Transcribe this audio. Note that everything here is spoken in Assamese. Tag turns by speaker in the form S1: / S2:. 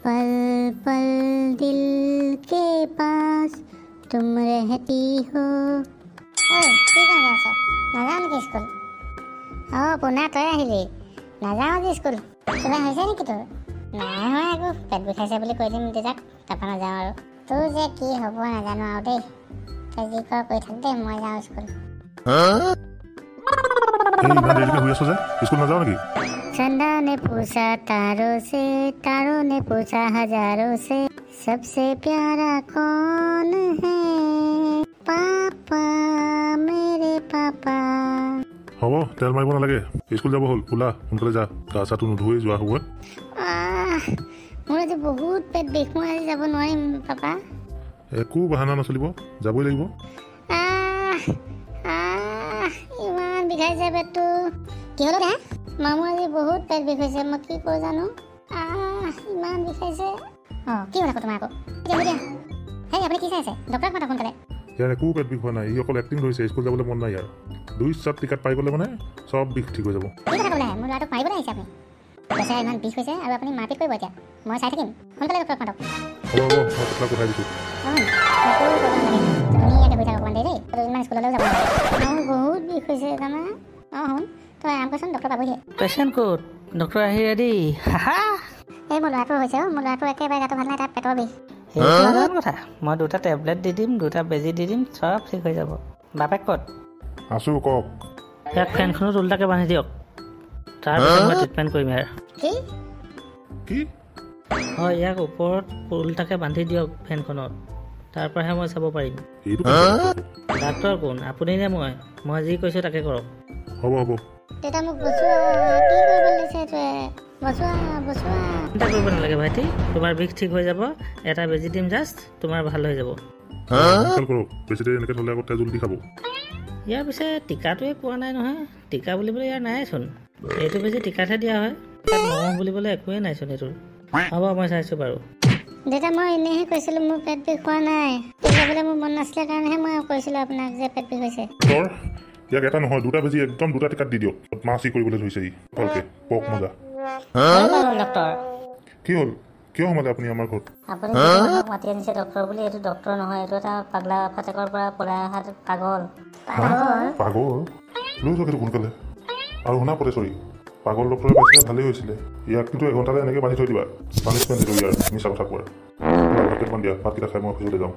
S1: पल पल दिल के पास तुम रहती हो। ঐ, কি কাৰণে আছ? নাযাওঁ নেকি স্কুল? অঁ পোনা, তই আহিলি? নাযাওঁ আজি স্কুল। কিবা হৈছে নেকি তোৰ? নাই হোৱা একো, পেট বিষাইছে বুলি কৈ দিম দেউতাক, তাৰপৰা নাযাওঁ আৰু। তোৰ যে কি হ'ব নাজানো আৰু দেই, তই যি কৰ কৰি থাক দেই, মই যাওঁ স্কুল।
S2: এই ইমান দেৰিলৈকে শুই আছ যে, স্কুল নাযাওঁ নেকি?
S1: चंदा ने पूछा तारों से, तारों ने पूछा हजारों से, सबसे प्यारा कौन है? पापा, मेरे पापा।
S2: হ'ব, তেল মাৰিব নালাগে, স্কুল যাব হ'ল, ওলা সোনকালে যা। গা চাটো নুধুৱেই যোৱা সময়ত।
S1: আহ, মোৰ আজি বহুত পেট বিষ, মই আজি যাব নোৱাৰিম পাপা।
S2: একো বাহানা নচলিব, যাবই লাগিব।
S1: আহ আহ, ইমান বিষাইছে পেটটো। কি হ'ল দেহা? মামু, আজি বহুত পেট বিষ হৈছে, মই কি কৰোঁ জানো। আহ, ইমান বিষাইছে। অঁ, কি হ'ল আকৌ তোমাৰ? আকৌ এতিয়া দিয়া। হেই, আপুনি কি চাই আছে? ডক্টৰক মাতক সোনকালে।
S2: ইয়াৰ একো পেট বিষ হোৱা নাই, ই অকল এক্টিং ধৰিছে। স্কুল যাবলৈ মন নাই ইয়াৰ। দুই চাট টিকাত পাই গ'লে মানে চব বিষ ঠিক হৈ যাব।
S1: কি কথা ক'বলৈ আহে? মোৰ ল'ৰাটোক মাৰিবলৈ আহিছে আপুনি? বেচেৰা ইমান বিষ হৈছে আৰু আপুনি মাৰপিট কৰিব? এতিয়া মই চাই থাকিম? সোনকালে ডক্টৰক মাতক।
S2: হ'ব হ'ব, মই পটলাক পঠাই দিছোঁ।
S1: অঁ, একো কৰিব নালাগে, ধুনীয়াকৈ শুই থাক অকণমান দেৰি দেই। দুদিনমান স্কুললৈও যাব নালাগে। মোৰ বহুত বিষ হৈছে জানা। অঁ শুন, তই আৰাম কৰচোন, ডক্টৰ পাবহিয়ে।
S3: পেচেণ্ট ক'ত? ডক্টৰ আহি ৰেডি। হাহা।
S1: এই মোৰ ল'ৰাটোৰ হৈছে। অ' মোৰ ল'ৰাটোৰ একেবাৰে গাটো ভাল নাই, তাৰ পেটৰ বিষ।
S3: সেইটো সাধাৰণ কথা, মই দুটা টেবলেট দি দিম, দুটা বেজী দি দিম, চব ঠিক হৈ যাব। বাপেক ক'ত?
S2: আছোঁ, কওক।
S3: ইয়াক ফেনখনত উল্টাকৈ বান্ধি দিয়ক, তাৰপিছত মই ট্ৰিটমেণ্ট কৰিম ইয়াৰ।
S1: কি?
S2: কি?
S3: হয়, ইয়াক ওপৰত উল্টাকৈ বান্ধি দিয়ক ফেনখনত, তাৰ পৰাহে মই চাব পাৰিম।
S2: এইটো কেনেকুৱা কথা আকৌ?
S3: ডাক্তৰ কোন, আপুনি নে মই? মই যি কৈছোঁ তাকে কৰক।
S2: হ'ব হ'ব।
S1: দেউতা, মোক বচোৱা, কি কৰিব লৈছে এইটোৱে? বচোৱা, বচোৱা।
S3: চিন্তা কৰিব নালাগে ভাইটি, তোমাৰ বিষ ঠিক হৈ যাব। এটা বেজী দিম জাষ্ট, তোমাৰ ভাল হৈ যাব।
S2: সোনকাল কৰক, বেছি দেৰি এনেকৈ থ'লে আকৌ তেজ উল্টি খাব।
S3: ইয়াৰ পিছে টীকাটোৱে পোৱা নাই নহয়। টীকা বুলিবলৈ ইয়াৰ নাইচোন। এইটো বেজী টীকাতহে দিয়া হয়, ইয়াত মহ বুলিবলৈ একোৱেই নাইচোন এইটোৰ। হ'ব, মই চাইছোঁ বাৰু।
S1: দেউতা, মই এনেইহে কৈছিলোঁ, মোৰ পেট বিষ হোৱা নাই। স্কুল যাবলৈ মোৰ মন নাছিলে কাৰণেহে মই কৈছিলোঁ আপোনাক যে পেট বিষ হৈছে।
S2: ডক্টৰ, ইয়াক এটা নহয় দুটা বেজি, একদম দুটা টিকাত দি দিয়ক। বদমাচি কৰিবলৈ ধৰিছে ই। ভালকে পক মজা।
S3: ডক্টৰ।
S2: কি হ'ল? কিয় সোমালে আপুনি আমাৰ ঘৰত?
S3: আপুনি যিটো মানুহক মাতি আনিছে ডক্টৰ বুলি, এইটো ডক্টৰ নহয়, এইটো এটা পাগলা ফাটেকৰ পৰা পলাই অহা পাগল।
S2: পাগল? লৈ যাওক এইটো সোনকালে। আৰু শুনা পটেশ্বৰী, পাগল ডক্টৰে পাইছিলে, ভালেই হৈছিলে। ইয়াক কিন্তু এঘণ্টালৈ এনেকৈ বান্ধি থৈ দিবা। পানিছমেণ্ট এইটো ইয়াৰ, মিছা কথা কোৱাৰ। ভাত কেইটামান দিয়া, ভাতকেইটা খাই মই অফিচলৈ যাওঁ।